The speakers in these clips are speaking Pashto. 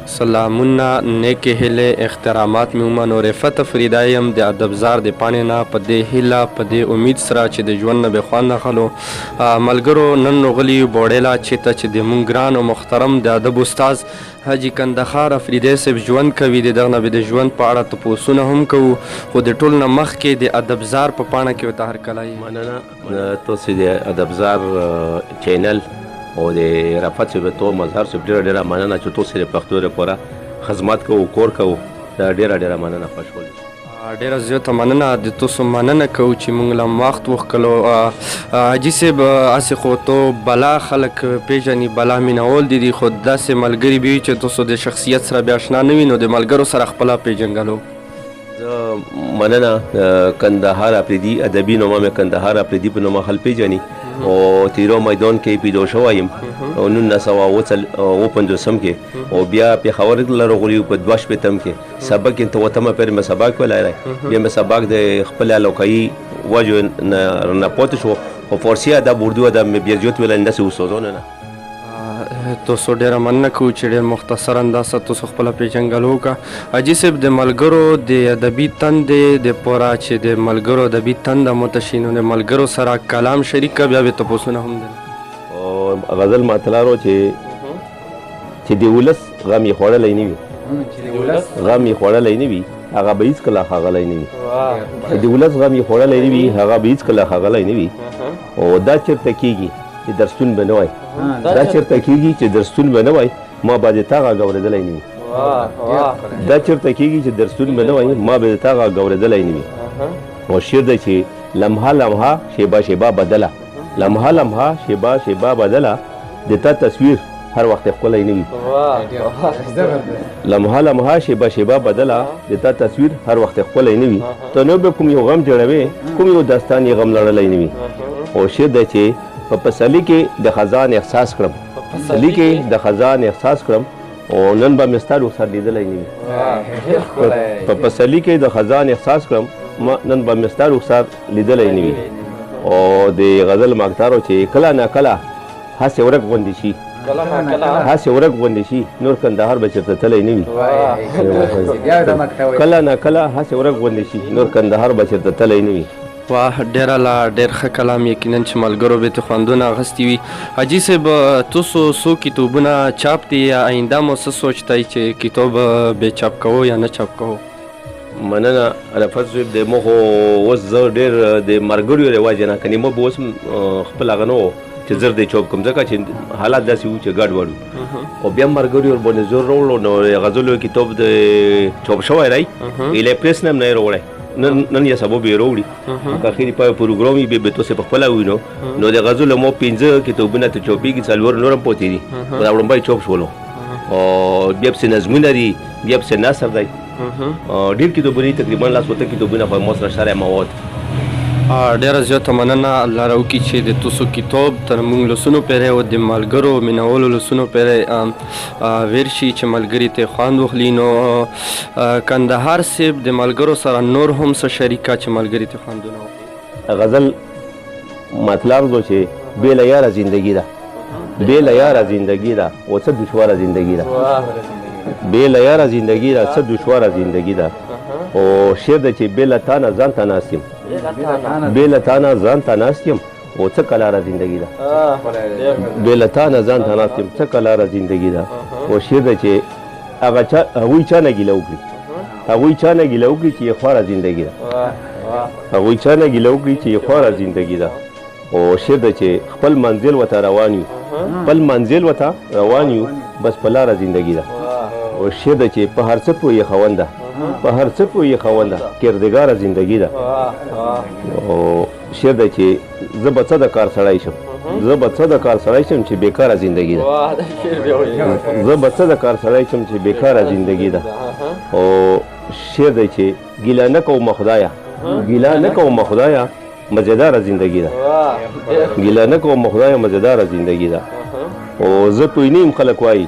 سلامونه، نیکې هیلې، احترامات مې ومنو. رفعت افریدی یم د ادبزار د پاڼې نه، په دې هیله په دې امید سره چې د ژوند نه به خوند اخلو. ملګرو، نن راغلي یو بوړېلا چېرته چې د مونږ ګران او محترم د ادب استاد حاجي کندهار افریدی صاحب ژوند کوي. د دغه نه به د ژوند په اړه تپوسونه هم کوو، خو د ټول نه مخکې د ادبزار په پاڼه کې ورته هرکلی. مننه تاسو د ادبزار چینل او د رفعت صاحب تو مظهر صاحب، ډېره ډېره مننه چې تاسو د پښتو لپاره خدمت کوو، کور کوو. دا ډېره ډېره مننه، خوشحال. ډېره زیاته مننه، د تاسو مننه کوو چې مونږ له وخت وښکلو. حاجي صاحب، هسې خو تو بلا خلک پیژني، بلا مینهوال دي، خو داسې ملګري به وي چې تاسو د شخصیت سره بیا آشنا نه وي، نو د ملګرو سره خپله پیژنګلو. زه مننه، کندهار اپریدي ادبي نومه مې کندهار اپریدي په نومه خلک پیژني او تیرو میدان کې پیدا شوی یم او 1957 کې، او بیا پېښور له راغلی په 62 کې. سبق یې ته وتمه پرې مې سبق ویلی دی، بیا مې سبق د خپل علاقایي وجو نه پاتې شو، خو فارسي ادب، اردو ادب مې بیا زیات ویلی، داسې استادانو نه. تاسو ډېره مننه کوو چې ډېر مختصراً داسې تاسو خپله پېژنګلو وکړه. حاجي صاحب، د ملګرو د ادبي تندې د پوره چې د ملګرو ادبي تنده ماته شي، نو د ملګرو سره کلام شریک کړه، بیا به تپوسونه هم دی. غزل ماتلارو چې د ولس غم یې خوړلی نه وي، غم یې خوړلی نه وي، هغه به هېڅکله ښاغلی نه وي. چې د ولس غم یې خوړلی نه وي، هغه به هېڅکله ښاغلی نه وي. او دا چېرته کېږي چې درستون به نه وای، دا چېرته کېږي چې درستون به نه وای، ما به د تا غږ اورېدلی نه وي. دا چېرته کېږي چې درستون به نه وای، ما به د تا غږ اورېدلی نه وي. او شعر دی چې لمحه لمحه شېبه شېبه بدله، لمحه لمحه شېبه شېبه بدله، د تا تصویر هر وخت ښکلی نه وي. لمحه لمحه شېبه شېبه بدله، د تا تصویر هر وخت ښکلی نه وي. ته نو به کوم یو غم جوړوې، کوم یو داستان یې غم لړلی نه وي. او شعر دی چې په پسرلي کې د خزان احساس کړم، پسرلي کې د خزان احساس کړم، او نن به مې ستا رخسار لیدلی نه وي. په پسرلي کې د خزان احساس کړم، نن به مې ستا رخسار لیدلی نه وي. او د غزل ماکتارو چې کله نا کله هسې ورک غوندې شي، هسې ورک غوندې شي، نور کندهار به چېرته تللی نه وي. کله نا کله هسې ورک غوندې شي، نور کندهار به چېرته تللی نه وي. واه، ډېره لا ډېر ښه کلام، یقینا چې ملګرو به ترې خوندونه اخیستي وي. حاجي صاحب، تاسو څو کتابونه چاپ دي، یا آینده مو څه سوچ دی چې کتاب به چاپ کوو یا نه چاپ کوو؟ مننه رفعت صاحب، د مو خو اوس زه ډېر د ملګریو رواج نه کني، مو به اوس خپل هغه نه و چې زر دې چاپ کوم، ځکه چې حالات داسې وو چې ګډ وډ وو. خو بیا ملګریو ورباندې زور راوړلو، نو غزلو کتاب د چاپ شوی دی، ایله پرېس نه هم نه یې راوړی، نن یا سبا به یې راوړي، که اخري پای پروګرام وي بیا به تاسې په خپله ووینو. نو د غزلو مو 5 کتابونه ته چاپېږي، 4 نور هم پاتې دي، خو دا وړومبی چاپ شولو. او بیا پسې نظمونه دي، بیا پسې نثر دی، ډېر کتابونه دي، تقریبا لس وته کتابونه خو ما سره شرح مواد. ډېره زیاته مننه، الله راوکړي چې د تاسو کتاب تر موږ لسونو پورې او د ملګرو مینهوالو لسونو پورې ویر شي چې ملګري ته خوند واخلي. نو کندهار صاحب، د ملګرو سره نور هم څه شریک کړه چې ملګري ته خوندونه واخلي. غزل مطلب زو چې بې له یاره زندګي ده، بې له یاره زندګي ده، او څه دشواره زندګي ده، بې له یاره زندګي ده، څه دشواره زندګي ده. او شعر دی چې بې له تا نه ځان ته ناست یم، بې له تا نه ځان ته ناست یم، او څه کلاره زندګي ده، بې له تا نه ځان ته ناست یم، څه کلاره زندګي ده. او شعر دی چې هغه چا، هغوی چا نه ګیله وکړي، هغوی چا نه ګیله وکړي چې یې خواره زندګي ده، هغوی چا نه ګیله وکړي چې یې خواره زندګي ده. او شعر دی چې خپل منزل ورته روان یو، خپل منزل ورته روان یو، بس په لاره زندګي ده. او شعر دی چې په هر څه پوهې خاونده، په هر څه پوهې خاونده، کردګاره زندګي ده. او شعر دی چې زه به څه د کار سړی شم، زه به څه د کار سړی شم چې بېکاره زندګي ده، زه به څه د کار سړی شم چې بېکاره زندګي ده. او شعر دی چې ګیله نه کوم خدایه، ګیله نه کوم خدایه، مزیداره زندګي ده، ګیله نه کوم خدایه، مزیداره زندګي ده. او زه پوه نه یم خلک وایي،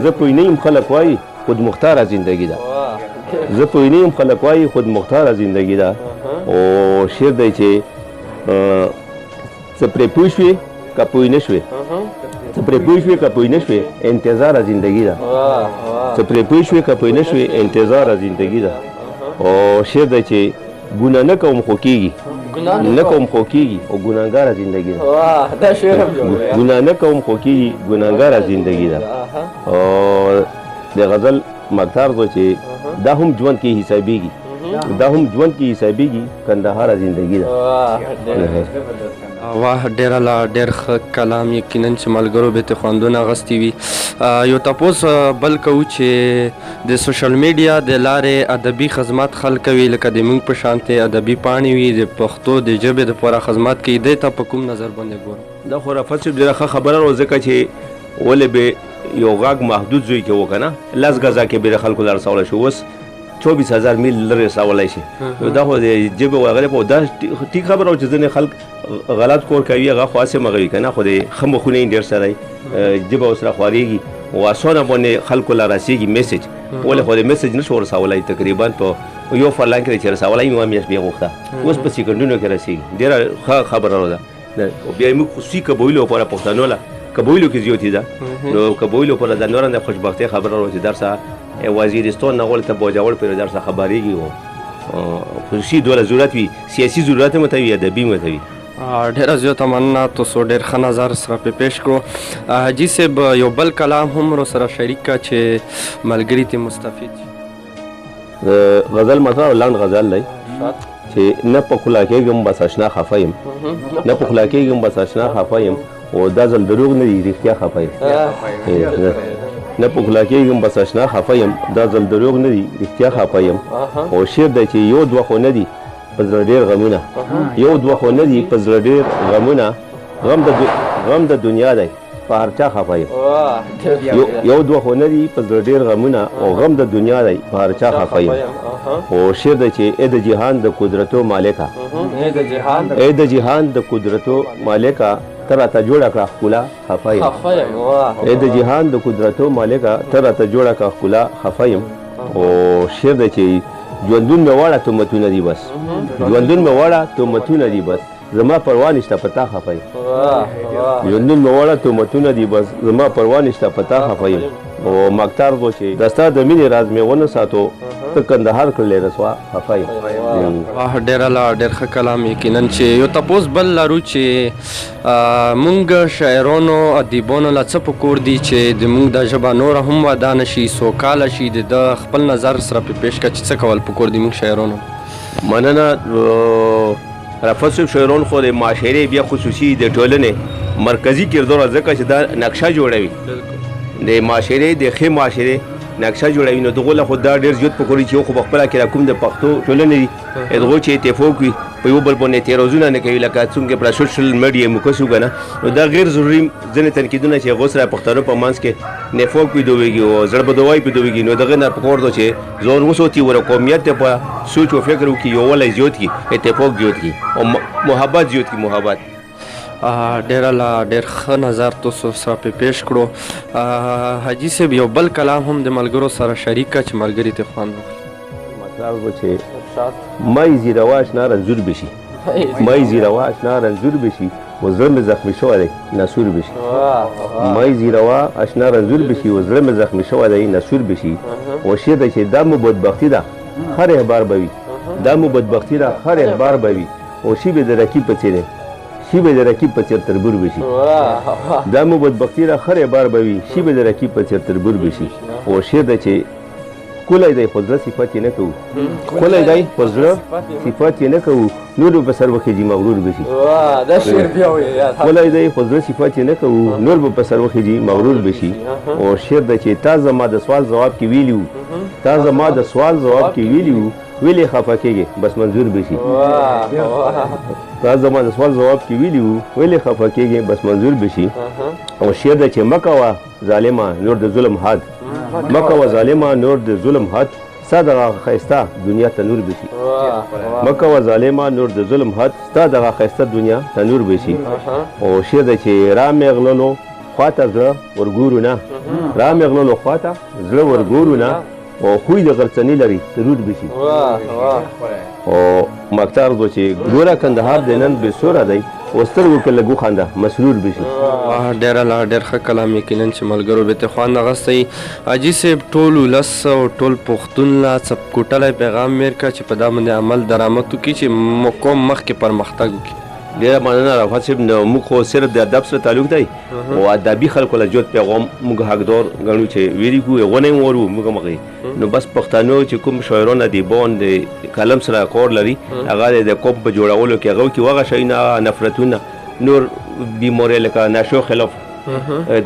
زه پوه نه یم خلک وایي، خود مختاره زندګي ده، زه پوه نه یم خلک وایي، خود مختاره زندګي ده. او شعر دی چې څه پرې پوه شوې که پوه نه شوې، څه پرې پوه شوې که پوه نه شوې انتظاره زندګي ده. څه پرې پوه شوې که پوه نه شوې انتظاره زندګي ده. او شعر دی چې ګناه نه کوم خو کېږي، نه کوم خو کېږي او ګناهګاره زندګي ده. دا شعر هم جوړ دی. ګناه نه کوم خو کېږي، ګناهګاره زندګي ده. او د غزل مکتار زو چې دا هم ژوند کې حسابېږي، دا هم ژوند کې حسابېږي، کندهاره زندګي ده. واه، ډېره لا ډېر ښه کلام، یقینا چې ملګرو به ترې خوندونه اخیستي وي. یو تپوس بل کوو چې د سوشل میډیا د لارې ادبي خدمت خلک کوي، لکه د موږ په شانتې ادبي پاڼې وي، د پښتو د ژبې دپاره خدمت کوي، دی ته په کوم نظر باندې ګورم؟ دا خو رفعت صاحب ډېره ښه خبره وه، ځکه چې ولې به یو غږ محدود ځای کې و که نه، لس ګزه کې به د خلکو له رسولی شو، اوس 24,000 میل لرې رسولی شي. نو دا خو د ژبې وغیرې په دا ټیک خبره وه چې ځینې خلک غلط کور کوي، هغه خو هسې مغه وي که نه، خو د ښه مخونه یې ډېر سره ژبه ورسره خوارېږي او اسانه باندې خلکو له رسېږي میسج. ولې خو د میسج نه شو رسولی، تقریبا په یو فرلانګ کې چې رسولی یوه میاشت بیا غوښته، اوس په سیکنډونو کې رسېږي. ډېره ښه خبره ده. او بیا موږ خصوصي قبایلو لپاره پښتنو له قبایلو کې زیاتې ده، نو قبایلو لپاره د نور د خوشبختۍ خبره وه چې درسه وزیرستان نه غواړي ته باجوړ پورې درسه خبرېږي. او خصوصي دوله ضرورت وي، سیاسي ضرورت هم ورته وي، ادبي هم ورته وي. ډېره زیاته مننه، تاسو ډېر ښه نظر سره پرې پېښ کړو. حاجي صاحب یو بل کلام هم ورسره شریک کړه چې ملګري ترې مستفید شي. غزل مثلا لنډ غزل دی چې نه په خوله کېږم بس اشنا خفه یم، نه په خوله کېږم بس اشنا خفه یم، او دا ځل دروغ نه دي رښتیا خفه یم. نه په خوله کېږم بس اشنا خفه یم، دا ځل دروغ نه دي رښتیا خفه یم. او شعر دی چې یو دوه خو نه دي په زړه ډېر غمونه، یو دوه خو نه دي په زړه ډېر غمونه، غم د دنیا دی په هر چا خفه یم. یو دوه خو نه دي په زړه ډېر غمونه، او غم د دنیا دی په هر چا خفه یم. او شعر دی چې ای د جهان د قدرتو مالکه، ای د جهان د قدرتو مالکه، ته راته جوړه کړه ښکلا خفه یم. ای د جهان د قدرتو مالکه، ته راته جوړه کړه ښکلا خفه یم. او شعر دی چې ژوندون مې واړه تهمتونه دي بس، ژوندون مې واړه تهمتونه دي بس، زما پروا نشته په تا خفه یم. ژوندون مې واړه تهمتونه دي بس، زما پروا نشته په تا خفه یم. او مکتار زو چې د ستا د مینې راز مې ونه ساتو، ته کندهار کړلې رسوا خفه یم. واه، ډېره لا ډېر ښه کلام. یقینا چې یو تپوس بل لرو چې مونږ شاعرانو ادیبانو له څه پکور دي چې د مونږ دا ژبه نوره هم ودانه شي، سوکاله شي، د ده خپل نظر سره پرې پېښ کړه چې څه کول پکور دي مونږ شاعرانو؟ مننه رفعت صاحب. شاعران خو د معاشرې بیا خصوصي د ټولنې مرکزي کردار، ځکه چې دا نقشه جوړوي د معاشرې، د ښې معاشرې نقشه جوړوي. نو دغو له خو دا ډېر زیات پکور دي چې یو خو په خپله کې کوم د پښتو ټولنې دي دغو چې اتفاق وي، په یو بل باندې اعتراضونه نه کوي، لکه څنګه پر سوشل میډیا مو کسو که نه، نو دا غیر ضروري ځینې تنقیدونه چې هغو سره پښتنو په منځ کې نفاق پیدوېږي او زړه بدوای پیدوېږي. نو دغه نه پکور ده چې ځان وساتي، ور قومیت ته په سوچ او فکر وکړي، یووالی زیات کړي، اتفاق زیات کړي او محبت زیات کړي، محبت. ډېره لا ډېر ښه نظر تاسو سره پرې پېښ کړو. حاجي صاحب یو بل کلام هم د ملګرو سره شریک کړه چې ملګري ترې خوند واخلي. مطلب و چې مای زیروا اشنا رنځور به شي، مای زیروا اشنا رنځور به شي، و زړه مې زخمي شوی دی نسور به شي. مای زیروا اشنا رنځور به شي، و زړه مې زخمي شوی دی نسور به شي. او شعر دی چې دا مو بدبختي ده هر اخبار به وي، دا مو بدبختي ده هر اخبار به وي، او شي به د رقیب په څېر، شي به د رقیب په څېر تربور به شي. دا مو بدبختي ده هر اخبار به وي، شي به د رقیب په څېر تربور به شي. او شعر دی چې ښکلی دی خو زړه صفت یې نه کوو، ښکلی دی خو زړه صفت یې نه کوو، نور به په سر وخېژي مغرور به شي. ښکلی دی خو زړه صفت یې نه کوو، نور به په سر وخېژي مغرور به شي. او شعر دی چې تا زما د سوال ځواب کې ویلي وو، تا زما د سوال ځواب کې ویلي وو، ویلې خفه کېږې بس منظور به شي. تا زما د سوال ځواب کې ویلي وو، ویلې خفه کېږې بس منظور به شي. او شعر دی چې مه کوه ظالمه نور د ظلم حد، مه کوه ظالمه نور د ظلم حد، ستا دغه ښایسته دنیا ته نور به شي. مه کوه ظالمه نور د ظلم حد، ستا دغه ښایسته دنیا ته نور به شي. او شعر دی چې را مې غللو خواته زړه ورګورو نه، را مې غللو خواته زړه ورګورو نه، او خوی د غرڅني لري ترور به شي. او مکتار زو چې ګوره کندهار د نن بې سوره دی، او سترګو کې لږ وخانده مسرور به شي. واه ډېر لا ډېر ښه کلام، یقینا چې ملګرو به ته خوند اخیستی. حاجي صاحب، ټول ولس او ټول پښتون له څه کوټلی پیغام ورکړه چې په دا باندې عمل درآمد وکړي چې قوم مخکې پرمختګ وکړي. ډېره مننه رفعت صاحب. نو موږ خو صرف د ادب سره تعلق دی او ادبي خلکو له جوت پیغام موږ حقدار ګڼو چې ویلي کو غونه یې ورو موږ مغي. نو بس پښتنو چې کوم شاعران ادیبان د قلم سره کار لري، هغه د قوم په جوړولو کې هغه کې وغه شي نه نفرتونه نور بیماری لکه نشو خلاف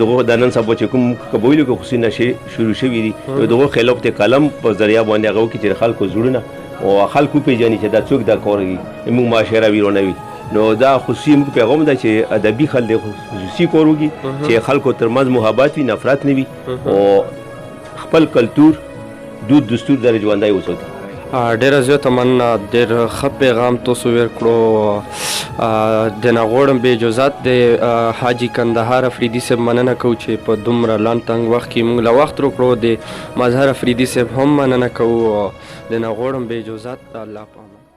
دغه د نن سبا چې کوم قبایلو کې خصوصي نشې شروع شوي دي، نو دغه خلاف د قلم په ذریعه باندې هغه کې چې خلکو زړونه او خلکو پیژني چې دا څوک دا کار کوي، موږ معاشره ویرانوي. نو دا خصوصي موږ پیغام ده چې ادبي خلک خصوصي کار وکړي چې خلکو ترمنځ محبت وي، نفرت نه وي او خپل کلتور دود دستور در ژوندی وساتي. ډیره زیاته مننه، ډیر ښه پیغام تاسو ورکړو. د نه غواړم به اجازت د حاجي کندهار افریدي صاحب مننه کوو چې په دومره لنډ تنګ وخت کې موږ له وخت ورکړو. د مظهر افریدي صاحب هم مننه کوو. د نه غواړم به اجازت، الله په امان.